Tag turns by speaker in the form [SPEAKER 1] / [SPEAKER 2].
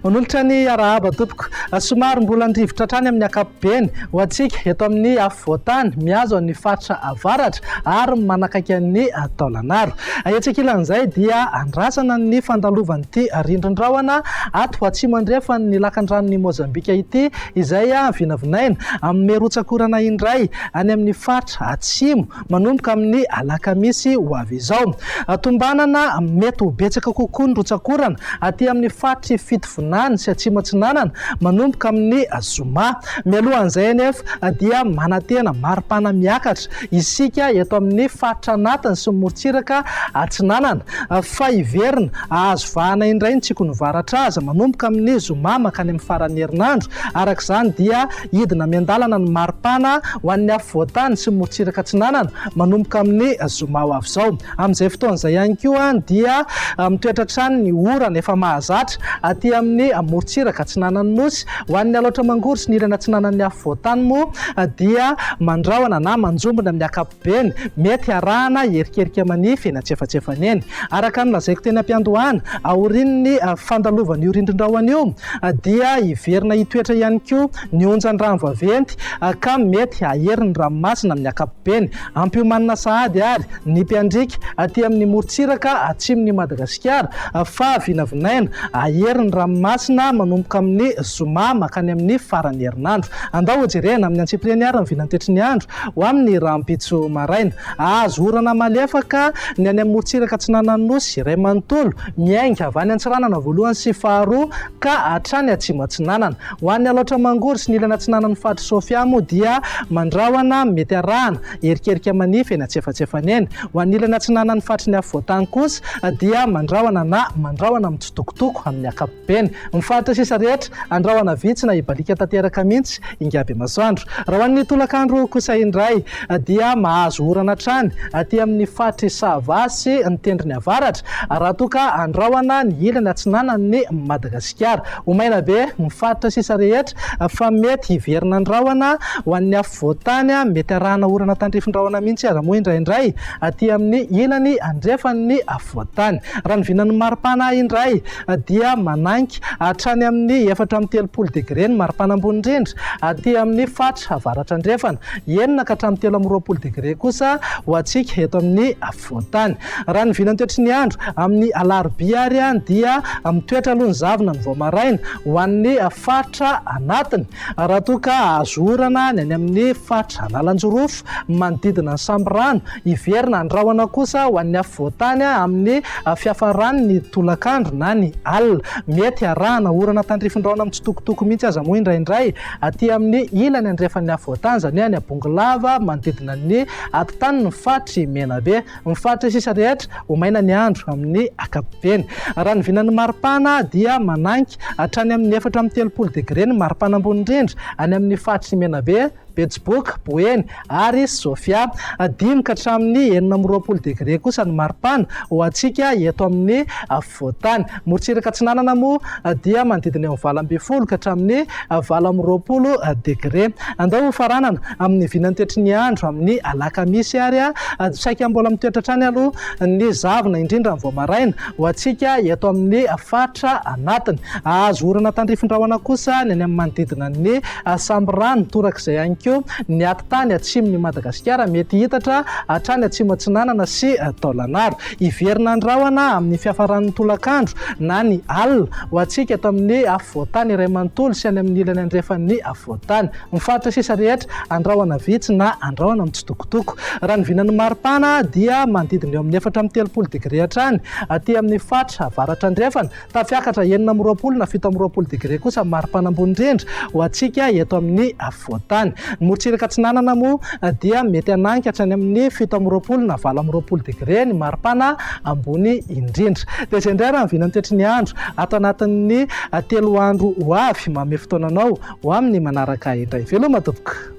[SPEAKER 1] Manolotra ny arahaba tompoko. Somary mbola ny-rivotra hatrany amin'ny ankapobeny ho antsika eto amin'ny afovoan-tany mihazo an'ny faritra avaratra ary manakaiky an'ny Taolagnaro. Etsy ankilan'izay dia andrasana ny fandalovan'ity rindrin-drahona ato atsimo andrefan'ny lakandranon'i Mozambika ity izay vinavinaina hanome rotsak'orana indray any amin'ny faritra atsimo manomboka amin'ny alakamisy ho avy izao. Tombanana mety ho betsaka kokoa ny rotsak'orana aty amin'ny faritr'i Fitovinany sy Atsimo Atsinanana manomboka amin'ny zoma. Mialohan'izay anefa dia manantena maripana miakatra isika eto amin'ny faritra anatiny sy ny morontsiraka atsinanana fa hiverina hahazo vahana indray ny tsikon'ny aza manomboka amin'ny zoma mankany amin'ny faran'ny herinandro. Araka izany dia hidina miandalana ny maripana ho an'ny afovoan-tany sy ny morontsiraka atsinanana manomboka amin'ny zoma ho avy izao. Amin'izay fotoana izay ihany koa dia mitoetra hatrany ny orana efa mahazatra aty amin'ny morontsiraka atsinanan'ny Nosy. Ho an'ny Alaotra Mangoro sy ny ilany atsinanan'ny afovoan-tany moa dia mandrahona na manjombona amin'ny ankapobeny, mety harahana erikerika manify eny antsefatsefany eny. Araka ny lazaiko teny am-piandohana, aorian'ny fandalovan'io rindrin-drahona io dia hiverina hitoetra ihany koa ny onjan-drano vaventy ka mety hahery ny ranomasina amin'ny ankapobeny. Ampiomanina sahady ary ny mpiandriaka aty amin'ny morontsiraka atsimon'i Madagasikara fa vinavinaina hahery ny ranomasina manomboka amin'ny zoma mankany amin'ny faran'ny herinandro. Andao hojerena amin'ny antsipiriany ary ny vinantetry ny andro ho amin'ny rahampitso maraina. Hahazo orana malefaka ny any amin'ny morontsiraka atsinanan'ny Nosy iray manontolo, miainga avy any Antsiranana voalohany sy faharoa ka hatrany atsimo atsinanana. Ho an'ny Alaotra Mangoro sy ny ilany atsinanan'ny faritr'i Sofia moa dia mandrahona mety arahana erikerika manify eny antsefatsefany eny. Ho an'ny ilany atsinanan'ny faritry ny afovoan-tany kosa dia mandrahona na mandrahona mitsitokotoko amin'ny ankapobeny. Ny faritra sisa rehetra, andrahona vitsy na hibaliaka tanteraka mihitsy ingahy Bemasoandro. Raha ho an'ny tolakandro kosa indray dia mahazo orana hatrany aty amin'ny faritr'i Sava sy ny tendrony avaratra raha toa ka andrahona ny ilany atsinanan'i Madagasikara. Ho maina be ny faritra sisa rehetra fa mety hiverina ny rahona ho an'ny afovoan-tany, mety arahana orana tandrifin-drahona mihitsy aza moa indraindray aty amin'ny ilany andrefan'ny afovoan-tany. Raha ny vinan'ny maripana indray dia manainga hatrany amin'ny 34 degre ny maripana ambony indrindra aty amin'ny faritra avaratra andrefana, 6 ka hatramin'ny 23 degre kosa ho antsika eto amin'ny afovoan-tany. Raha ny vinantoetry ny andro, amin'ny alarobia ary dia mitoetra aloha ny zavona ny vao maraina ho an'ny faritra anatiny, raha toa ka hahazo orana ny any amin'ny faritra Analanjirofo, manodidina ny Sambirano, hiverina andrahona kosa ho an'ny afovoan-tany amin'ny fiafaran'ny tolakandro na ny alina. Mety harahana orana tandrifin-drahona mitsitokotoko mihitsy aza moa indraindray aty amin'ny ilany andrefan'ny afovoan-tany, izany hoe any Bongolava, manodidina ny Atitany ny faritr'i Menabe. Ny faritra sisa rehetra, ho maina ny andro amin'ny ankapobeny. Raha ny vinan'ny maripana dia manainga hatrany amin'ny 34 degre ny maripana ambony indrindra any amin'ny faritr'i Menabe, Betsiboka, Boeny ary Sofia. 5 ka hatramin'ny 26 degre kosa ny maripana ho antsika eto amin'ny afovoan-tany. Morontsiraka atsinanana moa dia manodidina eo amin'ny 18 ka hatramin'ny 28 degre. Andao hofaranana amin'ny vinantoetry ny andro amin'ny alakamisy ary saika mbola mitoetra hatrany aloha ny zavona indrindra ny vao maraina ho antsika eto amin'ny faritra anatiny. Hahazo orana tandrifin-drahona kosa ny any amin'ny manodidina ny Sambirano, torak'izay ihany koa ny atitany atsimon'i Madagasikara mety hitatra hatrany atsimo atsinanana sy Taolagnaro. Hiverina andrahona amin'ny fiafaran'ny tolakandro na ny alina ho antsika eto amin'ny afovoan-tany iray manontolo sy any amin'ny ilany andrefan'ny afovoan-tany. Ny faritra sisa rehetra, andrahona vitsy na andrahona mitsitokotoko. Raha ny vinan'ny maripana dia manodidina eo amin'ny 34 degre hatrany aty amin'ny faritra avaratra andrefana, Tafiakatra 26 na 27 degre kosa ny maripana ambony indrindra ho antsika eto amin'ny afovoan-tany. Ny morontsiraka atsinanana moa dia mety hananika hatrany amin'ny 27 na 28 degre ny maripana ambony indrindra. Dia izay indray raha ny vinantoetry ny andro ato anatin'ny 3 andro ho avy. Manome fotoana anao ho amin'ny manaraka indray. Veloma tompoko.